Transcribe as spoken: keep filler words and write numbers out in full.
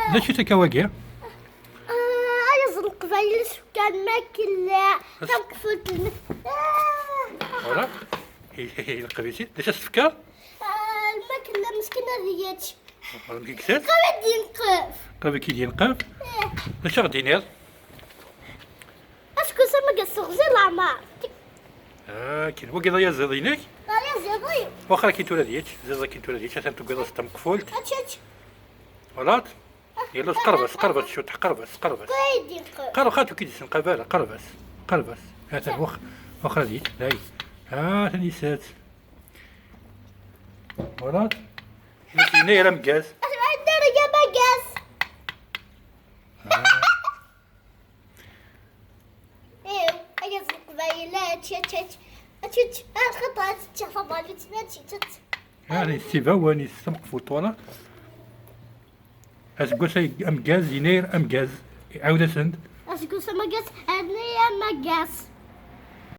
D acu-t akka wagi? Ah, ay aẓ n Leqbayel, isefkan, lmakla, tamqfult, lm-, ah. Voilà. Hi, hi, hi, Leqbayel, d acu as-tefkiḍ? Ah, lmakla, meskin ad yečč. Voilà, meskin ad yečč. Qrib ad yenqef. Qrib ad yenqef? Eh. D acu ad d-tiniḍ? Aseggas-a ma yesseɣzi leɛmer. Ah, akken. Wagi d ayaziḍ-inek? D ayaziḍ-iw. Waxa akin tura ad yečč, ziḍ akin tura ad yečč, atan tewwiḍ-as tamqfult. Ad tečč. Voilà. Yella, qerreb-as, qerreb-as cwiṭ, qerreb-as, qerreb-as. Qrib ad yenqef. Qerreb, xaṭu ki d-isenqaf ara, qerreb-as, qerreb-as. Atan, wax-, waxa ad yečč, dayi. Ah, atan yessers. Voilà. Nekk yennayer ameggaz. Ad ɛeddaɣ ya ameggaz. Ah. Iw, ay aẓ n Leqbayel, ečč, ečč, ečč. Ečč, ečč. Ah, xaṭer, ad teččeɣ tabalut, ma ečč, ečč. Ah, s ibawen, s tamqfult, voilà. Aseggas ameggaz, yennayer ameggaz. Ɛawed-asen-d. Aseggas ameggaz, yennayer ameggaz.